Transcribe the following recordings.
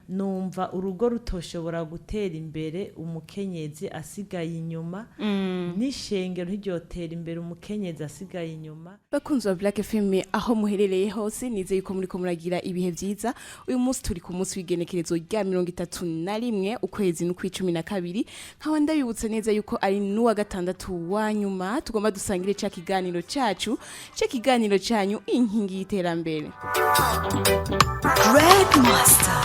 Numva urugo rutoshobora gutera imbere umukenyezi asigaye inyuma, n'ishengero ntiryotera imbere umukenyezi asigaye inyuma. Bakunzi ba Black FM, aho muherereye hose, nizeye yuko muriko muragira ibihe vyiza. Uyu munsi turi ku munsi w'igenekerezo rya 31, ukwezi n'ukw'icumi na kabiri. Nkaba ndabibutsa neza yuko ari n'uwa gatandatu wa nyuma tugomba dusangire ca kiganiro cacu, ca kiganiro canyu Inkingi y'Iterambere. Red Master.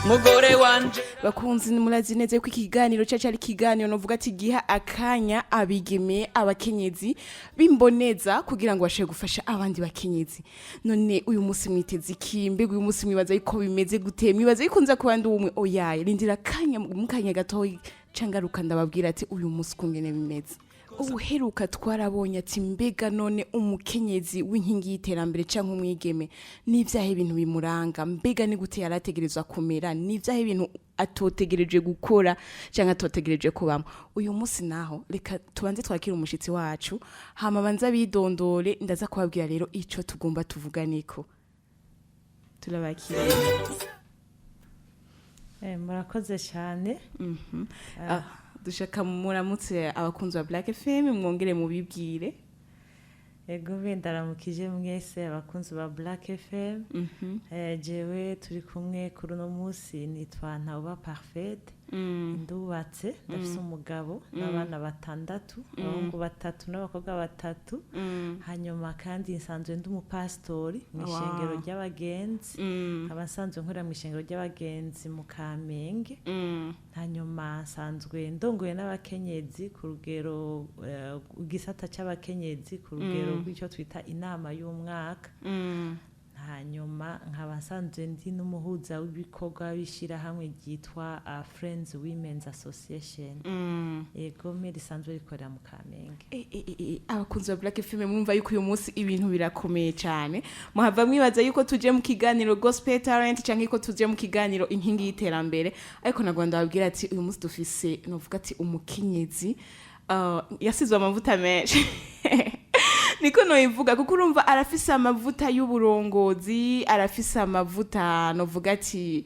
Mugore wanje. Bakunzi, murazi neza yuko ikiganiro cacu ari ikiganiro novuga ati giha akanya abigeme, abakenyezi bimboneza, kugira ngo bashobore gufasha abandi bakenyezi. None uyu munsi mwiteze iki? Mbega uyu munsi mwibaza yuko bimeze gute? Mwibaza yuko nza kuba ndi umwe? Oyaye, rindira akanya, mu kanya gatoyi cangaruka ndababwira ati uyu munsi kungene bimeze. Ubuheruka twarabonye ati mbega none umukenyezi w'inkingi y'iterambere canke umwigeme, n'ivyahe ibintu bimuranga? Mbega ni gute yarategerezwa kumera? N'ivyahe ibintu atotegereje gukora canke atotegereje kubamo? Uyu munsi naho reka tubanze twakire umushitsi wacu, hama banza bidondore. Ndaza kubabwira rero ico tugomba tuvuganiko. Turabakira. Murakoze cyane. Ah, dushaka muramutse abakunzi ba Black FM, mwongere mubibwire. Ego, mbe ndaramukije mwese abakunzi ba Black FM. Jewe turi kumwe kuri uno munsi nitwa Ntawuba Parfaite. Ndubatse, ndafise umugabo n'abana batandatu, abahungu batatu n'abakobwa batatu. Hanyuma kandi nsanzwe ndi umupasitori mu ishengero ry'abagenzi, nkaba nsanzwe nkorera mu ishengero ry'abagenzi mu Kamenge. Hanyuma nsanzwe ndongoye n'abakenyezi ku rugero igisata c'abakenyezi ku rugero rw'icyo twita inama y'umwaka. Hanyuma nkaba nsanzwe ndi n'umuhuza w'ibikorwa w'ishyirahamwe ryitwa Friends Women's Association, yego mwe, risanzwe rikorera mu Kamenge. Abakunzi ba Black FM, mwumva yuko uyu munsi ibintu birakomeye cyane. Muhava mwibaza yuko tuje mu kiganiro Gospel Talent canke ko tuje mu kiganiro Inkingi y'Iterambere, ariko nagomba ndababwira ati uyu munsi dufise novuga ati umukenyezi yasizwe amavuta menshi, niko noyivuga, kuko urumva arafise amavuta y'uburongozi, arafise amavuta novuga ati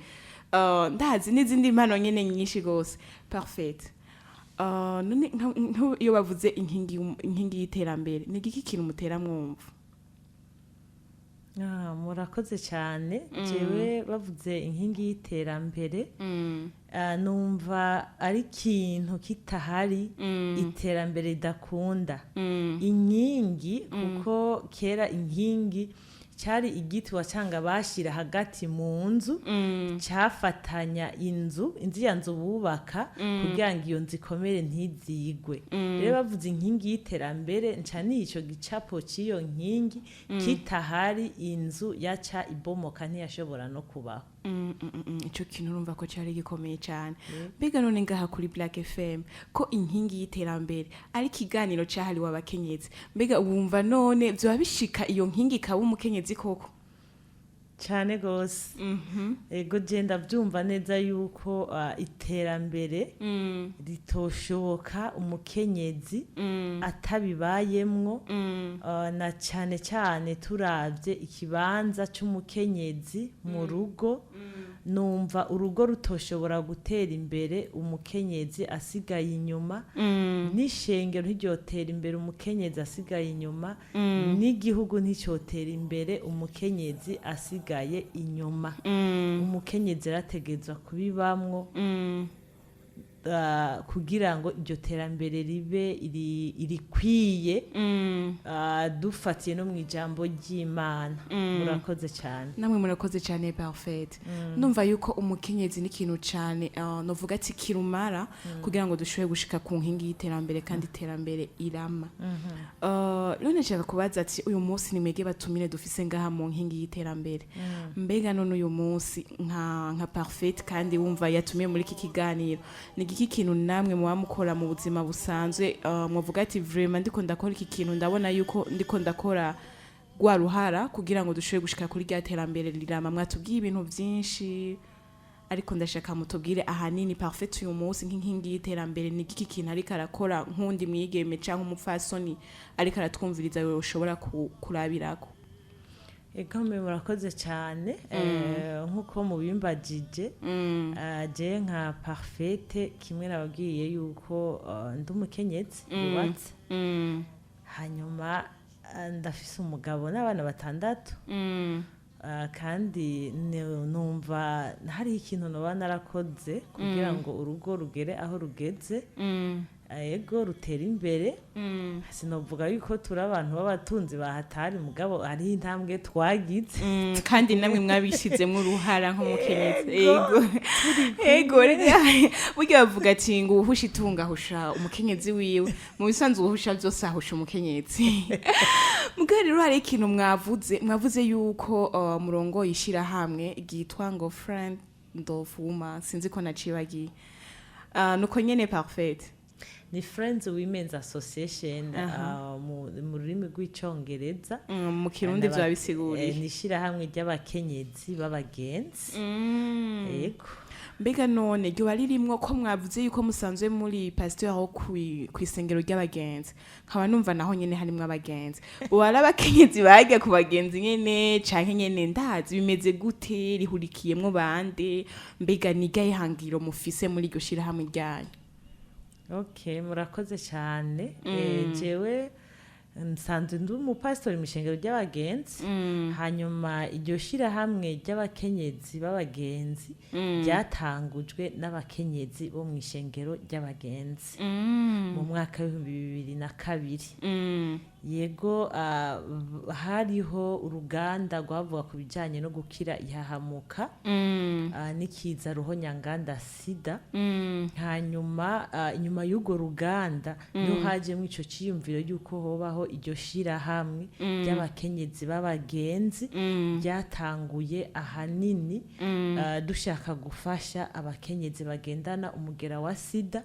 ndazi n'izindi mpano nyene nyinshi gose. Parfait. None iyo bavuze inkingi y'iterambere, ni igiki kintu mutera mwumva? Ah, murakoze cyane. Jewe bavuze inkingi y'iterambere, numva ari ikintu kitahari iterambere ridakunda. Inkingi, kuko kera inkingi cyari igiti wacanga bashyira hagati mu nzu, cyafatanya inzu, inzu ya nzu bubaka, kugira ngo iyo nzu ikomere ntizigwe. Rero bavuze inkingi y'iterambere, nca n'ico gicapo cy'iyo nkingi kitahari, inzu yaca ibomoka, ntiyashobora no kubaho. Ico kintu urumva ko cyari gikomeye cyane. Mbega none ngaha kuri Black FM, ko Inkingi y'Iterambere ari ikiganiro cyahariwe abakenyezi, mbega wumva none vyoba bishika iyo nkingi ikaba umukenyezi koko? Cyane gose. Ego, je ndabyumva neza yuko iterambere ritoshoboka umukenyezi atabibayemwo, na cyane cyane turavye ikibanza c'umukenyezi mu rugo. Numva urugo rutoshobora gutera imbere umukenyezi asigaye inyuma, n'ishengero ntiryotera imbere umukenyezi asigaye inyuma, n'igihugu nticyotera imbere umukenyezi asigaye inyuma. Umukenyezi arategerezwa kubibamwo kugira ngo iryo terambere ribe irikwiye, dufatiye no mu ijambo ry'Imana. Murakoze cyane. Namwe murakoze cyane, Parfait. Ndumva yuko umukenyezi ni ikintu cyane novuga ati kirumara kugira ngo dushobore gushika ku nkingi y'iterambere kandi iterambere irama. None nshaka kubaza ati uyu munsi ni mwebwe batumire dufise ngaha mu nkingi y'iterambere. Mbega none uyu munsi nka Parfait, kandi wumva yatumiye muri iki kiganiro, ni igiki kintu namwe muba mukora mu buzima busanzwe mwavuga ati vraiment ndiko ndakora iki kintu, ndabona yuko ndiko ndakora rwa ruhara kugira ngo dushobore gushika kuri rya terambere rirama? Mwatubwiye ibintu byinshi, ariko ndashaka mutubwire ahanini Parfait uyu munsi nk'inkingi y'iterambere, ni igiki kintu ariko arakora nk'undi mwigeme cyangwa umupfasoni ariko aratwumviriza ushobora kurabirako? Egome, murakoze cyane. Nk'uko mubimbajije, je nka Parfaite, kimwe nababwiye yuko ndi umukenyezi yubatse, hanyuma ndafise umugabo n'abana batandatu. Kandi numva hari ikintu noba narakoze kugira ngo urugo rugere aho rugeze, ego, rutera imbere. Sinovuga yuko turi abantu b'abatunzi bahatari, mugabo hariho intambwe twagize. Kandi namwe mwabishizemo uruhara nk'umukenyezi. Ego, rega burya bavuga ati ngo uwuhusha itunga ahusha umukenyezi wiwe. Mu bisanzwe uwuhusha byose ahusha umukenyezi. Mugabo rero hari ikintu mwavuze yuko murongoye ishirahamwe ryitwa ngo Friend of Woman, sinzi ko nacibagiye. Nuko nyene, Parfaite? Ni Friends Women's Association mu rurimi rw'Icongereza. Mu Kirundi N'aba- vyoba bisiguriye? Ni ishirahamwe ry'abakenyezi b'abagenzi, yego. Mbega none ryoba ririmwo, ko mwavuze yuko musanzwe muri pasteur wo kw'isengero ry'abagenzi, nkaba numva naho nyene harimwo abagenzi, ubu ari abakenyezi bajya ku bagenzi nyene, canke nyene ndazi bimeze gute? Rihurikiyemwo bande? Mbega ni ihangiro mufise muri iryo shirahamwe ryanyu? Okay, murakoze cyane. Jewe nsanzwe ndi umupasitori mu ishengero ry'abagenzi, hanyuma iryo shirahamwe ry'abakenyezi b'abagenzi ryatangujwe n'abakenyezi bo mu ishengero ry'abagenzi mu mwaka w'2002. Yego, hariho uruganda rwavuga ku bijyanye no gukira ihahamuka n'ikiza ruhonyanganda sida. Hanyuma inyuma y'urwo ruganda niho hajemo ico ciyumviro y'uko hobaho iryo shirahamwe ry'abakenyezi b'abagenzi, ryatanguye ahanini dushaka gufasha abakenyezi bagendana umugera wa sida,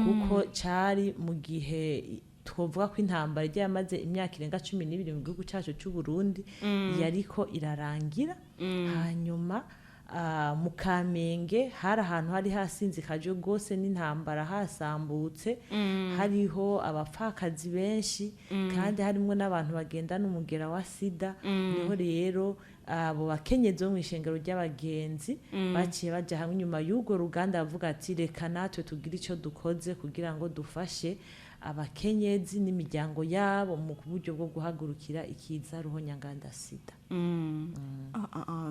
kuko cari mu gihe twovuga ko intambara igiye yamaze imyaka irenga 12 mu gihugu cyacu cy'u Burundi yariko irarangira. Hanyuma mu Kamenge hari ahantu hari hasinzikajwe rwose n'intambara, hasambutse, hariho abapfakazi benshi kandi harimwo n'abantu bagendana umugera wa sida. Niho rero abo bakenyezi bo mu ishengero ry'abagenzi baciye baja hamwe inyuma y'urwo ruganda, bavuga ati: "Reka natwe tugire icyo dukoze kugira ngo dufashe abakenyezi n'imiryango yabo mu buryo bwo guhagurukira ikiza ruhonyanganda sida."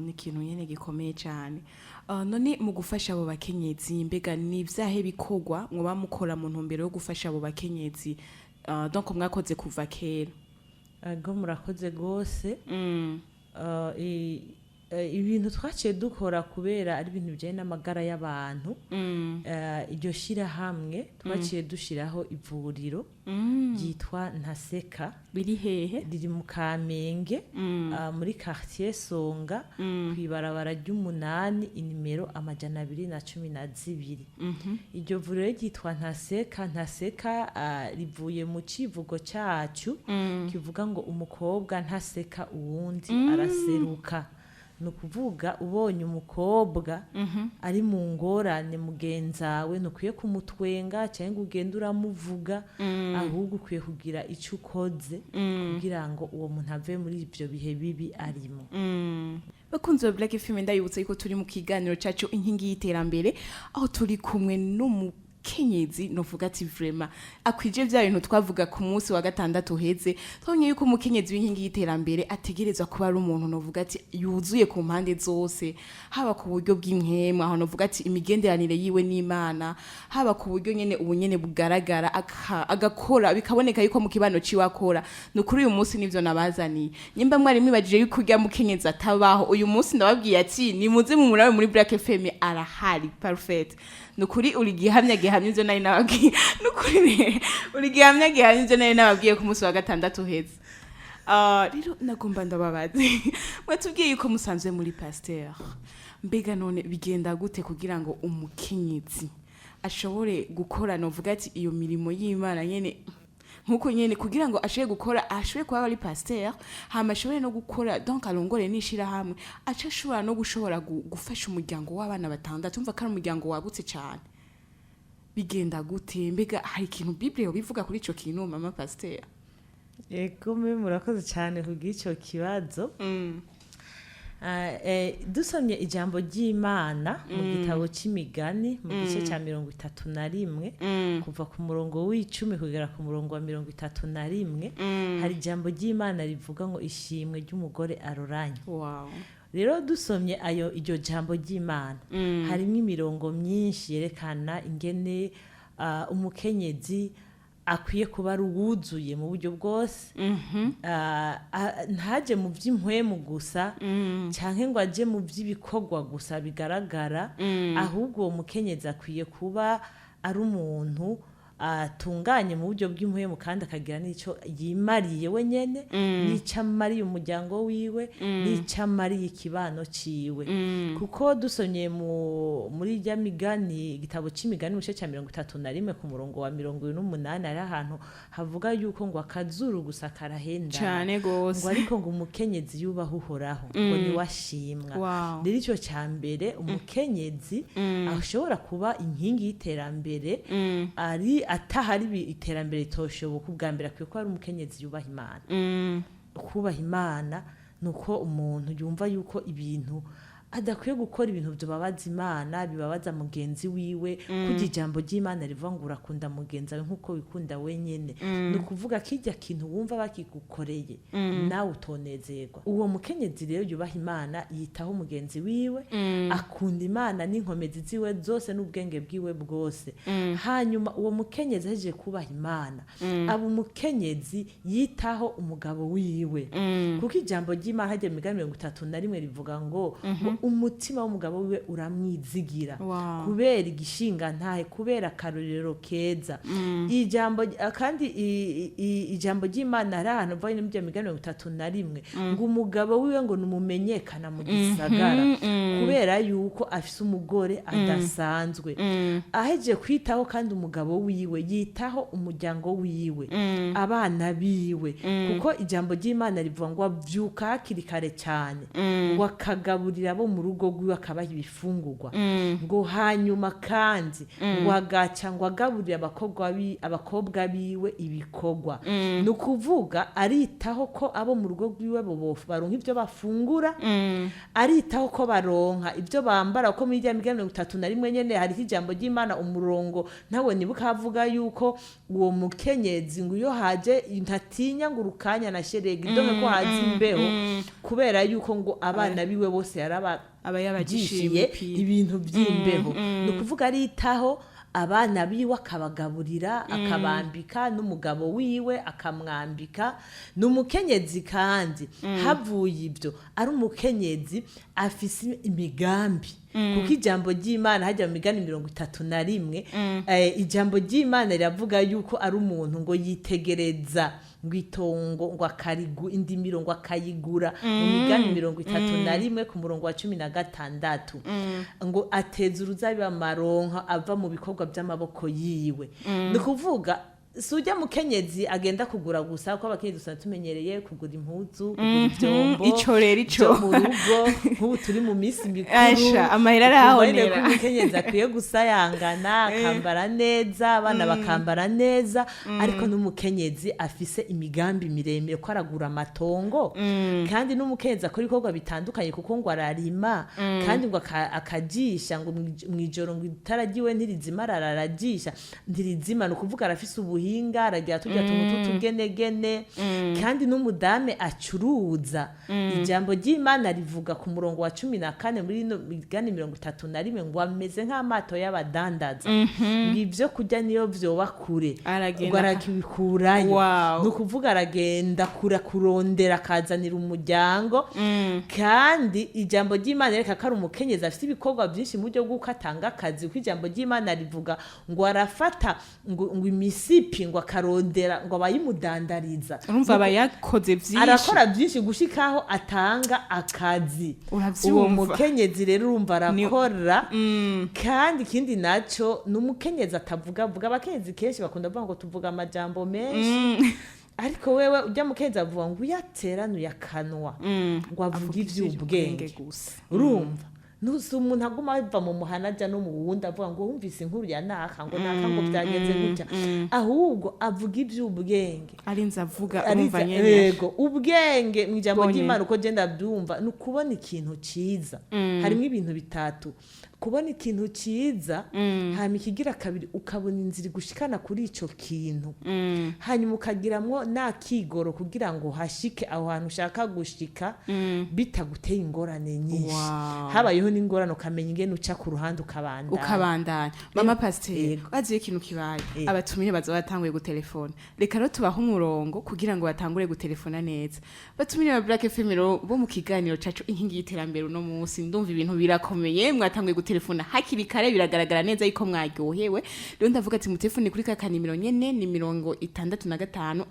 Ni ikintu nyene gikomeye cyane. None mu gufasha abo bakenyezi, mbega ni ivyahe bikorwa mwoba mukora mu ntumbero yo gufasha abo bakenyezi? Donc mwakoze kuva kera? Ego, murakoze rwose. Ibintu twaciye dukora, kubera ari ibintu bijyanye n'amagara y'abantu, iryo shyirahamwe twaciye dushyiraho ivuriro ryitwa Ntaseka. Biri hehe? Riri mu Kamenge, muri quartier Songa, kw'ibarabara ry'umunani, inimero 212. Iryo vuriro ryitwa Ntaseka. Ntaseka rivuye mu civugo cacu kivuga ngo umukobwa ntaseka uwundi araseruka. Ni ukuvuga ubonye umukobwa ari mu ngorane mugenzawe, ntukwiye kumutwenga cyangwa ngo ugende uramuvuga, ahubwo ukwiye kugira icyo ukoze kugira ngo uwo muntu ave muri ibyo bihe bibi arimo. Bakunzi ba Black FM, ndabibutsa yuko turi mu kiganiro cacu Inkingi y'Iterambere, aho turi kumwe n'umukenyezi novuga ati vraiment akwije vya bintu twavuga ku munsi wa gatandatu uheze. Twabonye yuko umukenyezi w'inkingi y'iterambere ategerezwa kuba ari umuntu novuga ati yuzuye ku mpande zose, haba ku buryo bw'impwemu, aho novuga ati imigenderanire yiwe n'Imana, haba ku buryo nyene ubu nyene bugaragara, agakora bikaboneka yuko mu kibano ciwe akora. Ni ukuri uyu munsi nivyo nabazaniye. Nyimba mwari mwibajije yuko urya mukenyezi atabaho, uyu munsi ndababwiye ati nimuze mumurabe muri Black FM, arahari. Parfaite, ni ukuri uri gihamya gihamya ivyo nari nababwiye. Ni ukuri uri gihamya gihamya ivyo nari nababwiye ku munsi wa gatandatu uheze. Rero nagomba ndababaze, mwatubwiye yuko musanzwe muri pasteur, mbega none bigenda gute kugira ngo umukenyezi ashobore gukora novuga ati iyo mirimo y'Imana nyene nkuko nyene, kugira ngo ashobore gukora, ashobore kuba ari pasteur, hama ashobore no gukora, donc arongore n'ishirahamwe, aca ashobora no gushobora gufasha umuryango w'abana batandatu? Umva ko ari umuryango wagutse cane. Bigenda gute? Mbega hari ikintu Bible yobivuga kuri ico kintu, mama pasteur? Yego, mwe murakoze cyane kubw'icyo kibazo. Dusomye ijambo ry'Imana mu gitabo c'Imigani, mu gice cya 31, kuva ku murongo w'10 kugera ku murongo wa 31, hari ijambo ry'Imana rivuga ngo ishimwe ry'umugore aroranye. Rero dusomye ayo iryo jambo ry'Imana, harimo imirongo myinshi yerekana ingene umukenyezi akwiye kuba ari uwuzuye mu buryo bwose. Ntaje mu by'impwemu gusa cyangwa ngo aje mu by'ibikorwa gusa bigaragara, ahubwo uwo mukenyezi akwiye kuba ari umuntu atunganye mu buryo bw'impwemu, kandi akagira n'icyo yimariye wenyene, n'icyo amariye umuryango wiwe, n'icyo amariye ikibano ciwe. Kuko dusomye muri rya migani, igitabo c'Imigani, mu gice cya 31 ku murongo wa 28, hari ahantu havuga yuko ngo akazuru gusa karahendana Cane gose. ngo ariko ngo umukenyezi yubaha Uhoraho ngo niwe ashimwa. Rero icyo cya mbere, umukenyezi ashobora kuba inkingi y'iterambere, ari atahari iterambere ritoshoboka. Ubwa mbere akwiye kuba ari umukenyezi yubaha Imana. Kubaha Imana ni uko umuntu yumva yuko ibintu adakwiye gukora, ibintu bibabaza Imana, bibabaza mugenzi wiwe. Kurya ijambo ry'Imana rivuga ngo urakunda mugenzi wawe nk'uko wikunda wenyine, ni ukuvuga kirya kintu wumva bakigukoreye nawe utonezerwa. Uwo mukenyezi rero yubaha Imana, yitaho mugenzi wiwe, akunda Imana n'inkomezi ziwe zose n'ubwenge bwiwe bwose. Hanyuma uwo mukenyezi ahejeje kubaha Imana, aba umukenyezi yitaho umugabo wiwe, kuko ijambo ry'Imana hajya mu Migani 31 rivuga ngo umutima w'umugabo wiwe uramwizigira kubera igishinga ntahe, kubera akarorero keza. Ijambo kandi ijambo ry'Imana hari ahantu uva muri Migani 31 ngo umugabo wiwe ngo numumenyekana mu gisagara, kubera yuko afise umugore adasanzwe. Ahejeje kwitaho kandi umugabo wiwe, yitaho umuryango wiwe, abana biwe, kuko ijambo ry'Imana rivuga ngo avyuka hakiri kare cyane, ngo akagaburira abo mu rugo rwiwe, akabaha ibifungurwa, ngo hanyuma kandi ngo agaca ngo agaburire abakobwa biwe ibikorwa. Ni ukuvuga aritaho ko abo mu rugo rwiwe baronka ibyo bafungura, aritaho ko baronka ibyo bambara, kuko muri rya Migani 31 nyene hariho ijambo ry'Imana, umurongo ntawe nibuka, avuga yuko uwo mukenyezi ngo iyo haje ntatinya ngo urukanya na sheregi, dore ko haza imbeho, kubera yuko ngo abana biwe bose yaraba Aba yabajishiye yishiye imipira. ibintu by'imbeho. Ni ukuvuga aritaho abana biwe, akabagaburira, akabambika, n'umugabo wiwe akamwambika. Ni umukenyezi kandi havuye ibyo, ari umukenyezi afise imigambi, kuko ijambo ry'Imana hajya mu Migani 31, ijambo ry'Imana riravuga yuko ari umuntu ngo yitegereza ngo itongo, ngo akarigu indimiro, ngo akayigura. Mu Migani 31 ku murongo wa 16, ngo ateza uruzabibu amaronka ava mu bikorwa by'amaboko yiwe. Ni ukuvuga si ujya mukenyezi agenda kugura gusa, kuko abakenyezi usanga tumenyereye kugura impuzu, kugura ivyombo Ico rero ico. byo mu rugo. Nk'ubu turi mu minsi mikuru, Asha, amahera ukumva nyene arahonera. ko umukenyezi akwiye gusayangana, akambara neza, abana bakambara neza, ariko n'umukenyezi afise imigambi miremire, ko aragura amatongo. Kandi n'umukenyezi akora ibikorwa bitandukanye, kuko ngo ararima, kandi ngo akajisha, ngo mw'ijoro ngo itara ryiwe ntirizima, ararajisha ntirizima. Ni ukuvuga arafise ubuhinga, aragira turya tuntu tw'utugenegene. Kandi n'umudame acuruza, ijambo ry'Imana rivuga ku murongo wa 14 muri ino Migani 31 ngo ameze nk'amato y'abadandaza, ngo ibyo kurya niyo vyoba kure, Aragenda ngo arabikurayo. Ni ukuvuga aragenda kura kurondera, akazanira umuryango. Kandi ijambo ry'Imana reka ko ari umukenyezi afite ibikorwa byinshi mu buryo bw'uko atanga akazi, kuko ijambo ry'Imana rivuga ngo arafata ngo imisipi, ngo akarondera ngo abayimudandariza. Urumva aba yakoze vyinshi. Arakora byinshi gushikaho atanga akazi. Uravyumva. Uwo mukenyezi rero urumva arakora. Kandi ikindi naco, ni umukenyezi atavuga vuga. Abakenyezi kenshi bakunda kuvuga ngo tuvuga amajambo menshi, ariko wewe ujya mukenyezi avuga ngo uyaterane uyakanwa, ngo avuge ivy'ubwenge gusa. Urumva. Ntuzi umuntu aguma ava mu muhana ajya no mu wundi avuga ngo wumvise inkuru ya naka, ngo naka, ngo byagenze gutya. Ahubwo avuga iby'ubwenge. Arinze avuga, Ariza- urumva nyene. Yego, ubwenge mu ijambo Bwonyene. ry'Imana, uko genda byumva, ni ukubona ikintu cyiza. Harimo ibintu bitatu: kubona ikintu cyiza, hanyuma ikigira kabiri ukabona inzira igushikana kuri icyo kintu, hanyuma ukagiramwo n'akigoro kugira ngo hashike aho hantu ushaka gushika bitaguteye ingorane nyinshi. Habayeho n'ingorane, ukamenya ingene uca ku ruhande ukabandanya. Ukabandanya. Mama pasiteri, Yego. baziye ikintu kibaye, Yego. abatumire baza batanguye gutelefona. Reka rero tubahe umurongo kugira ngo batangure gutelefona neza. Batumire ba Black FM rero bo mu kiganiro cacu Inkingi y'Iterambere, uno munsi ndumva ibintu birakomeye. Mwatanguye gutelefona hakiri kare, biragaragara neza yuko mwaryohewe. Rero ndavuga ati mutelefone kuri ka kanimero nyene, ni 65 609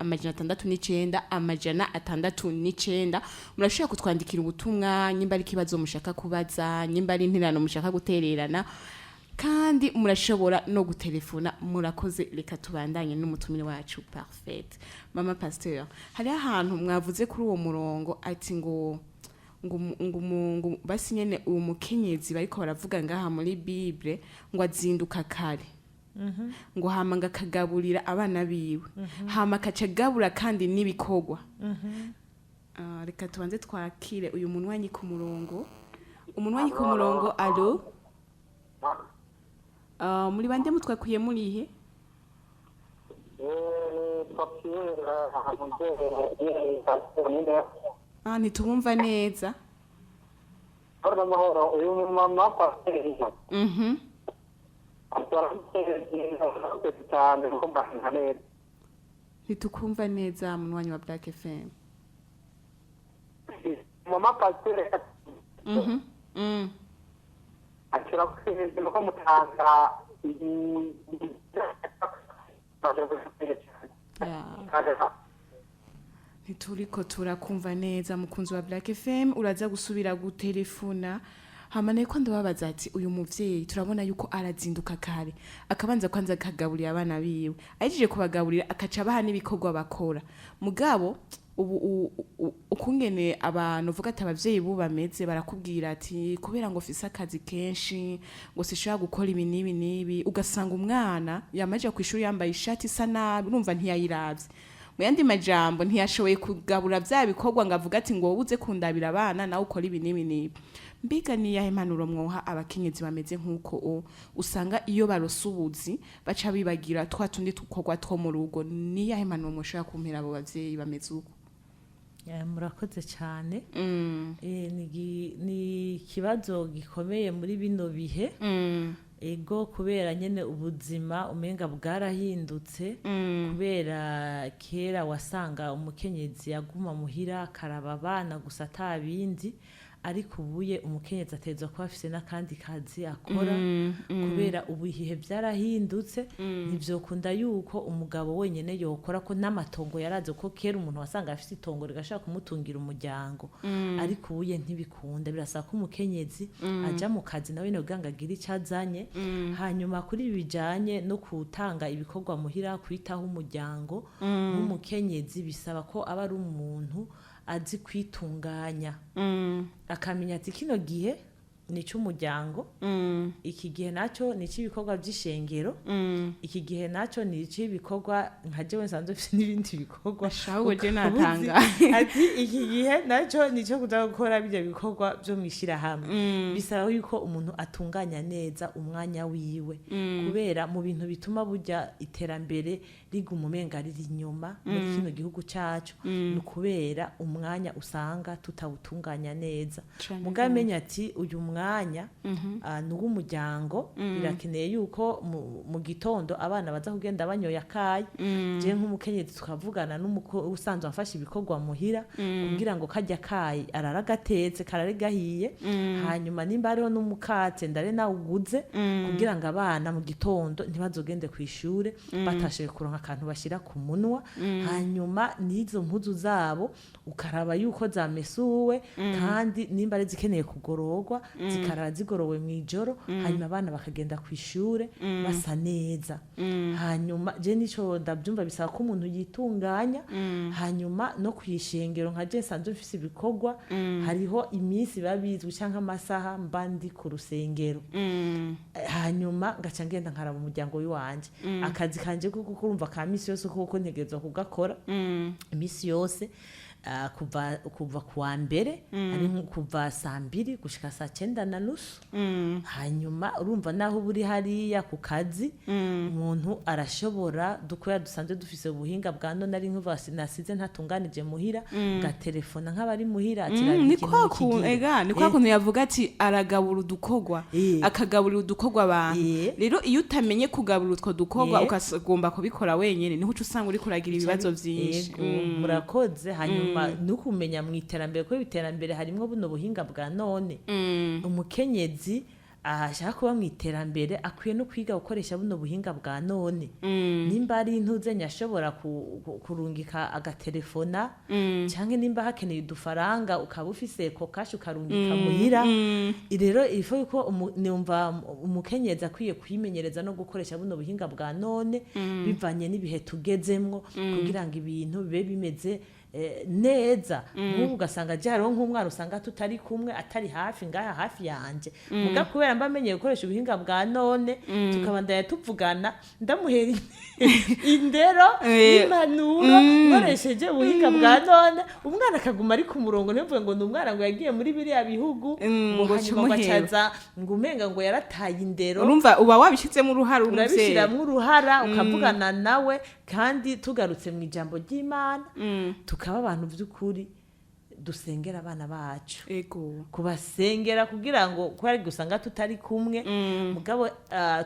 609. Murashobora kutwandikira ubutumwa, nyimba ari ikibazo mushaka kubaza, nyimba ari intererano mushaka gutererana, kandi murashobora no gutelefona. Murakoze. Reka tubandanye n'umutumire wacu Parfaite. Mama pasteur, hariho ahantu mwavuze kuri uwo murongo ati ngo basi nyene uwo mukenyezi bariko baravuga ngaha muri Bible ngo azinduka kare, ngo hama ngo akagaburira abana biwe, hama akaca agabura kandi n'ibikorwa. Ah, reka tubanze twakire uyu munywanyi ku murongo. Umunywanyi ku murongo, allô? Ah, muri bande? Mutwakuye murihe? Ni Ah, ntitubumva neza. Amahoro. Uyu mumama pasiteri cyane kuko mbana neza. Ntitukumva neza, munywanyi wa Black FM. Mama pasiteri ashobora kwemeza ko mutanga. Ya. Ntituriko turakumva neza, mukunzi wa Black FM, uraza gusubira gutelefona. Hama ko ndababaza ati uyu muvyeyi turabona yuko arazinduka kare, akabanza kwanza akagaburira abana biwe, ahejeje kubagaburira akaca abaha n'ibikorwa bakora. Mugabo ubu ukungene abantu uvuga ati abavyeyi bubu bameze, barakubwira ati kubera ngo fise akazi kenshi, ngo sishobora gukora ibi n'ibi n'ibi. Ugasanga umwana yamaje ku ishuri yambaye ishati isa nabi, urumva ntiyayiravye. Mu yandi majambo, ntiyashoboye kugabura vya bikorwa ngo avuga ati ngo wowe uze kundabira abana, nawe ukora ibi n'ibi n'ibi. Mbega niyahe impanuro mwoha abakenyezi bameze nk'uko usanga iyo barose ubuzi baca bibagira twa tundi dukorwa two mu rugo? Niyahe impanuro mwoshobora kumpera abo bavyeyi bameze uko? Murakoze cyane. Ni ikibazo gikomeye muri bino bihe. Ego, kubera nyene ubuzima umenga bwarahindutse, kubera kera wasanga umukenyezi yaguma muhira akaraba abana gusa atabindi, ariko ubuye umukenyezi ategerezwa kuba afise n'akandi kazi akora, kubera ubu ibihe byarahindutse. Ntivyokunda yuko umugabo wenyene yokora, ko n'amatongo yaraze, ko kera umuntu wasanga afise itongo rigashobora kumutungira umuryango, ariko ubuye ntibikunda. Birasaba ko umukenyezi aja mu kazi nawe nyene kugira ngo agire icyo azanye. Hanyuma kuri ibi bijanye no gutanga ibikorwa muhira, kwitaho umuryango, nk'umukenyezi bisaba ko aba ari umuntu azi kwitunganya, akamenya ati kino gihe ni icy'umuryango, iki gihe nacyo ni icy'ibikorwa by'ishengero, iki gihe nacyo ni icy'ibikorwa nka jewe nsanzwe mfite n'ibindi bikorwa. Ahubwo je Ukaba uzi natanga. ati iki gihe nacyo ni icyo kuja gukora bijya bikorwa byo mu ishyirahamwe. Bisaba yuko umuntu atunganya neza umwanya wiwe, kubera mu bintu bituma burya iterambere riguma umenga riri inyuma muri kino gihugu cyacu ni ukubera umwanya usanga tutawutunganya neza. Cane. Mugabo amenya ati uyu mwanya ni uw'umuryango, birakeneye yuko mu gitondo abana baza kugenda banyoye akayi, je nk'umukenyezi tukavugana n'umuko usanzwe afasha ibikorwa muhira kugira ngo kajya kayi arara gatetse, karare gahiye, hanyuma nimba hariho n'umukate ndare nawuguze, kugira ngo abana mu gitondo ntibazogende ku ishure batashoboye kuronka akantu bashyira ku munwa. Hanyuma n'izo mpuzu zabo ukaraba yuko zamesuwe, kandi nimba ari zikeneye kugororwa. Zikarara zigorowe mu ijoro, hanyuma abana bakagenda ku ishure basa neza. Hanyuma je nico ndabyumva, bisaba ko umuntu yitunganya. Hanyuma no kwishengero, nka je nsanzwe mfise ibikorwa, hariho iminsi biba bizwi canke amasaha mba ndi ku rusengero. Hanyuma ngaca ngenda nkaraba umuryango w'iwanje, akazi kanje kuko kurumva ka misi yose, kuko ntegerezwa kugakora imisi yose, kuva kuwa mbere ari nko kuva saa 2 gushika saa 9:30. Hanyuma urumva naho uba uri hariya ku kazi, umuntu arashobora dukorera, dusanzwe dufise ubuhinga bwa none, ari nk'uva nasize ntatunganije muhira, ngatelefona nk'abari muhira ati raba Ni ikintu kwa kuntu mukigire. ega ni kwa kuntu yavuga ati aragabura udukorwa, akagaburira udukorwa abantu. Rero iyo utamenye kugaburira utwo dukorwa, ukagomba kubikora wenyene, niho uca usanga uriko uragira ibibazo vyinshi. Yego, murakoze. Hanyuma nukumenya mu iterambere, kuko iterambere harimwo buno buhinga bwa none. Umukenyezi ashaka kuba mu iterambere akwiye no kwiga gukoresha buno buhinga bwa none. Nimba ari intuzenya, ashobora kurungika agatelefona, canke nimba hakeneye udufaranga, ukaba ufise Ecocash, ukarungika muhira. Rero ifo yuko numva umukenyezi akwiye kwimenyereza no gukoresha buno buhinga bwa none bivanye n'ibihe tugezemwo, kugira ngo ibintu bibe bimeze neza. Nk'ubu ugasanga je hariho nk'umwana usanga tutari kumwe, atari hafi ngaha hafi yanje, muga kubera mba menyeye gukoresha ubuhinga bwa none, tukabandanya tuvugana, ndamuhera indero n'impanuro nkoresheje ubuhinga bwa none, umwana akaguma ari ku murongo. Ntibivuge ngo ni umwana ngo yagiye muri biriya bihugu, ngo ngo hanyuma ngo cumuheba. acaza ngo umenga ngo yarataye indero. Urumva uba wabishizemo uruhara uri umuvyeyi. Urabishyiramo uruhara, ukavugana nawe. Kandi tugarutse mu ijambo ry'Imana, tukaba abantu by'ukuri dusengera abana bacu, kubasengera kugira ngo kubera usanga tutari kumwe, mugabo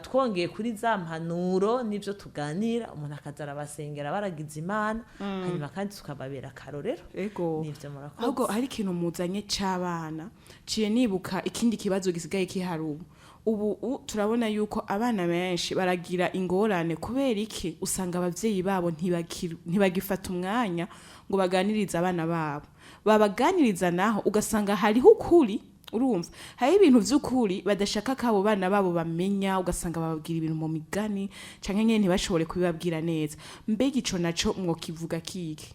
twongeye kuri za mpanuro n'ibyo tuganira, umuntu akaza arabasengera baragize Imana, hanyuma kandi tukababera akarorero. Nivyo, murakoze. Ahubwo hari ikintu muzanye c'abana, ciye nibuka ikindi kibazo gisigaye kihari ubu. Ubu turabona yuko abana benshi baragira ingorane. Kubera iki? Usanga abavyeyi babo ntibagifata umwanya ngo baganirize abana babo. Babaganiriza naho ugasanga hariho ukuri, urumva hariho ibintu vy'ukuri badashaka ko abo bana babo bamenya, ugasanga bababwira ibintu mu migani canke nyene ntibashobore kubibabwira neza. Mbega ico naco mwokivuga kiki?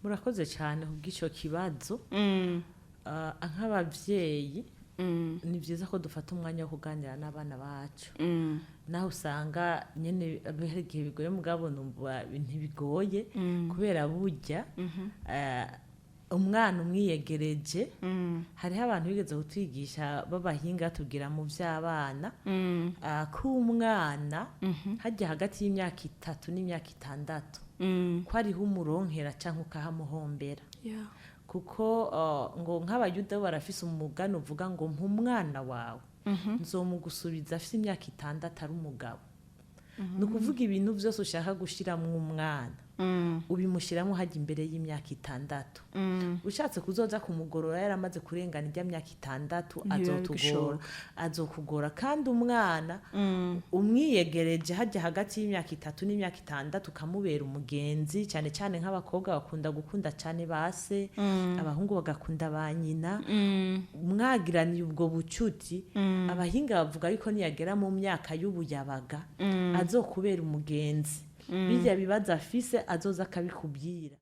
Murakoze cyane kubw'icyo kibazo. Nk'abavyeyi ni byiza ko dufata umwanya wo kuganira n'abana bacu, naho usanga nyene hari igihe bigoye, mugabo numva ntibigoye, kubera burya umwana umwiyegereje, hariho abantu bigeze kutwigisha b'abahinga, tubwira mu by'abana ko umwana hajya hagati y'imyaka 3 n'imyaka 6 ko ariho umuronkera cyangwa ukahamuhombera, kuko ngo nk'Abayuda bo barafise umugani uvuga ngo mpa umwana wawe, nzomugusubiza afise imyaka 6 ari umugabo. Ni ukuvuga ibintu byose ushaka gushiramwo umwana, ubimushyiramo hajya imbere y'imyaka 6. Ushatse kuzoza kumugorora yaramaze kurengana ijya myaka 6, Ntibiba azotugora, bigishoboka. azokugora. Kandi umwana umwiyegereje hajya hagati y'imyaka 3 n'imyaka 6, ukamubera umugenzi, cyane cyane nk'abakobwa bakunda gukunda cyane base, abahungu bagakunda ba nyina, mwagiraniye ubwo bucuti, abahinga bavuga yuko niyagera mu myaka y'ubuyabaga azokubera umugenzi, bijya bibazo afise azoza akabikubwira.